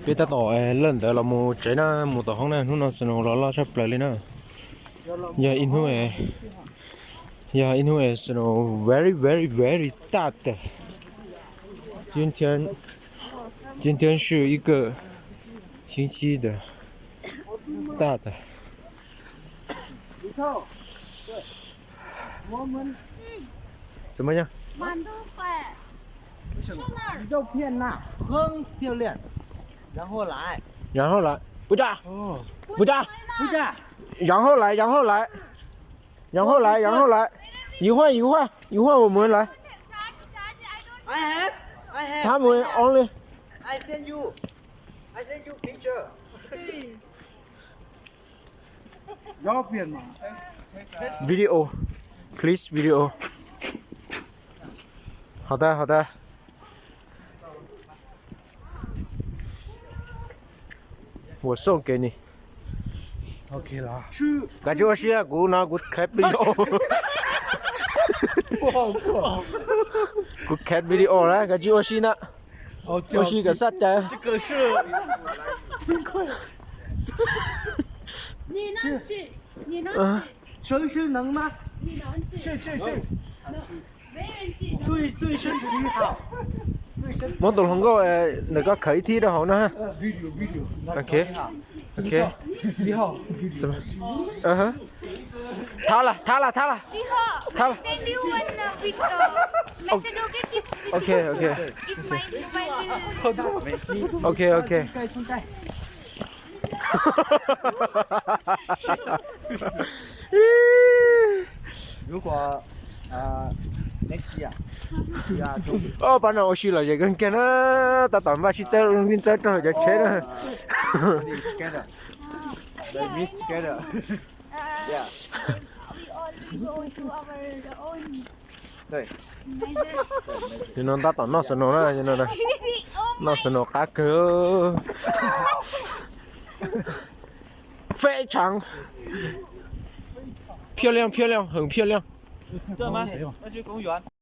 Peb tab tom lawm ntawd los mus tsev na, mus tom hoob na, hnub no snow los loj tshaj plaws li na. Yog ib hnub, yog ib hnub snow very very very 大的。今天，今天是一个星期的大的。怎么样？蛮多块。去哪儿？你照片那很漂亮，然后来。然后来，不炸，哦，不炸，不炸。然后来，然后来，然后来，然后来，一会儿，一会儿，一会儿我们来。I have, I have. 他们 only. I send you, I send you picture. 对。 Video, please video. 好的，好的。我送给你。OK了。Kav tsij ua si, kuv no kuv khab video. Kuv khab video na, kav tsij ua si na. Ua si kom xaj cas. 你呢？去，你呢？ Sawv sawv nees mas. Sawv sawv sawv. Muab tus hluas nkauj ntawm koj khawm ib thib rau hauv no. Ok, ok. Thab las, thab las, thab las. Thab las. Ok, ok. Ok, ok. 如果 next year, 哦, pab no ua si lom zem kawg kiag na, tab tom npaj sib txawb, sib txawb rau hauv cov tsheb na. Nim no tab tom noj snow na, noj snow qab kawg. 非常漂亮，漂亮，很漂亮。